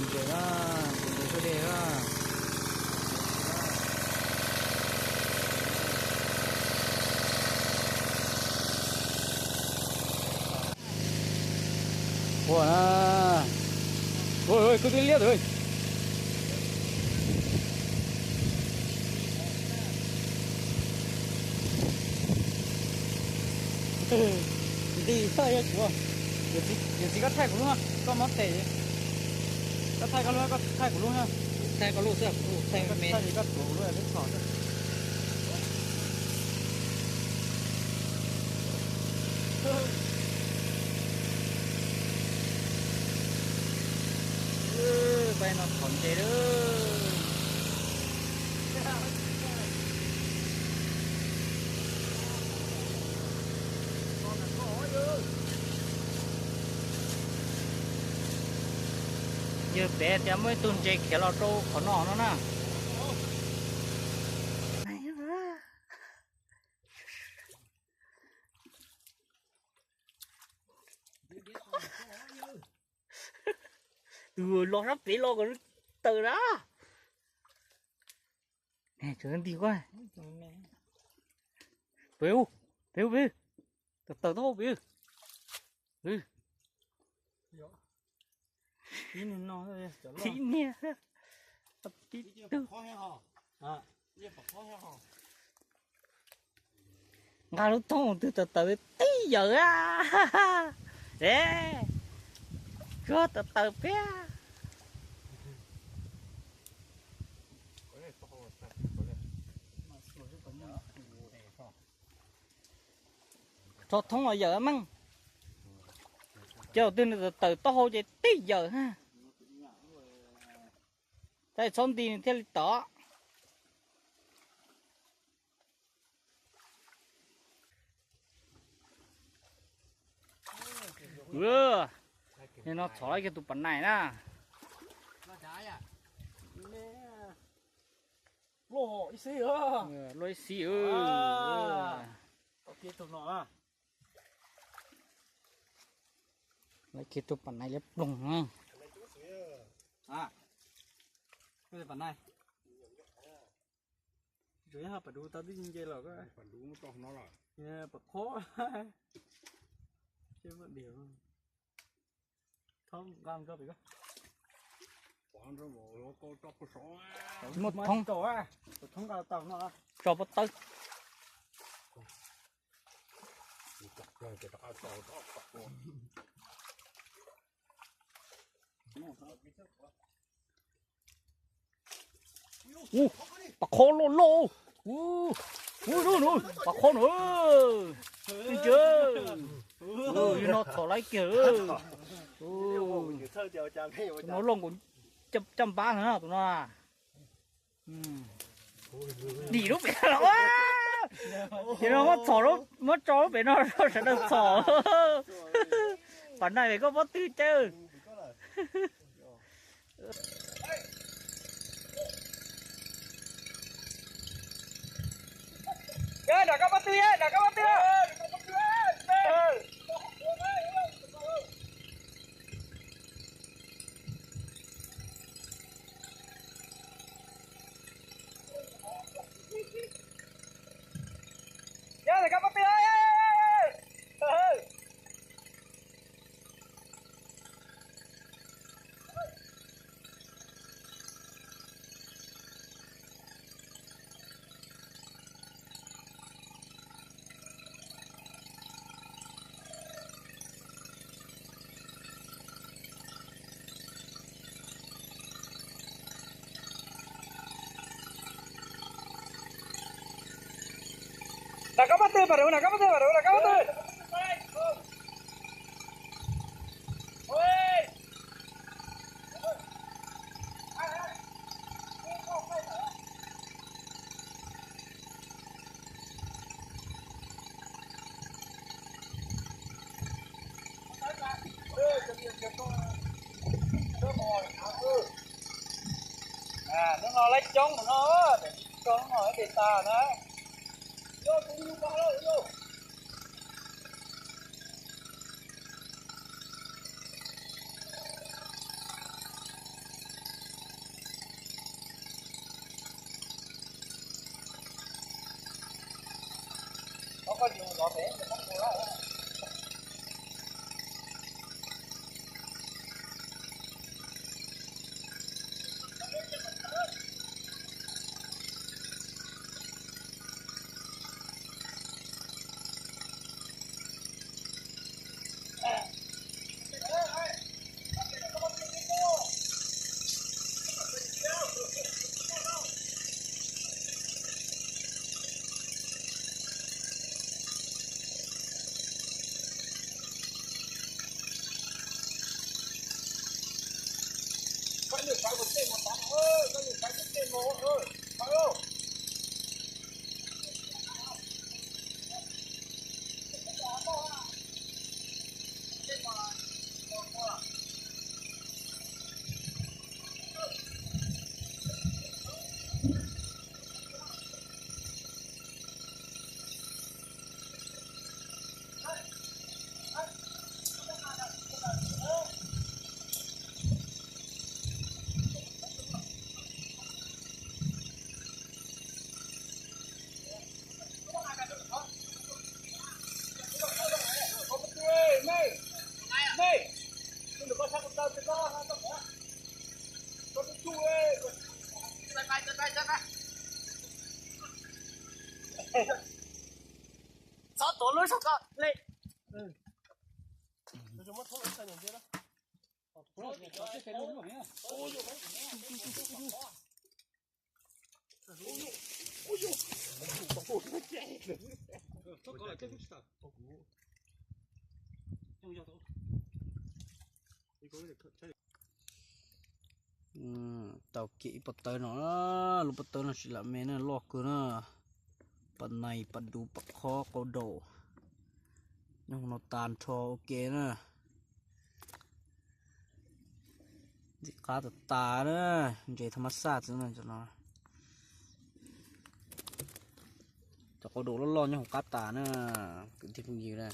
Ntses na, tus ntses sab dej na. Ua na, ua, kuj twb liab tus. Nti thaj yog tsuav. Yawm txiv, koj thaij kuv lub, koj mob tes. Koj thaij koj lub, koj thaij kuv lub na. Thaij koj lub xwb, kuv thaij me. Thaij li koj tsuav kuv lub peb txhom xwb. Peb no txhom ntses lawm. Yog pem tias muaj ib tug ntses khiav los rau qhov no no na. Tus los sab pem los kom tawm na. Tsam nti quaj. Pem, pem, pem. Tawm, tawm tau pem. Tib niag, tib tug. Nqa lub thoob twg tawm tawm tib yawm a. E, koj tawm tawm piab. Tso thoob los yawm meej. Cov twg nws tawm taub hau ces tib yawm ha. Tab txhob nti nws thiaj li tod. No txhom lawm kiag tus pas nais na. Luaj ib xib. Lawv kiag tus pas nais liab ploog. Pas nais, pas duv tau tib nce los, pas qhob, muaj thoob, tso pob tawb. Ub, pas qhob loj loj. Ub, ub, pas qhob no. Ntsia, yog no txhom lawm kiag. Tus no loj nkaus caj npab no na tus no. Dim lub pem los, ces no muab txhom, muab tso lub pem no rau sawv daws txhom. Pas nais, koj pob tw caw. Nram koj pob tw, nram koj pob tw. Nram koj pob tw, Paj Ruv, nram koj pob tw, Paj Ruv, nram koj pob tw. Hnub no laib coob no, coob no tes tas na. Txhob tuav lub saum ko li. Tau kiag ib pob tawb no, lub pob tawb no tsis lam me na, loj kawg na. Pas nais pas dub pas khob qau daum, nyob hauv no tag nrho ua ke na. Ntxim qab tas tas na, ntses thaj mab xaj xwb na. Cov qau daum loj loj nyob hauv qab tas na, kwv tij phooj ywg na.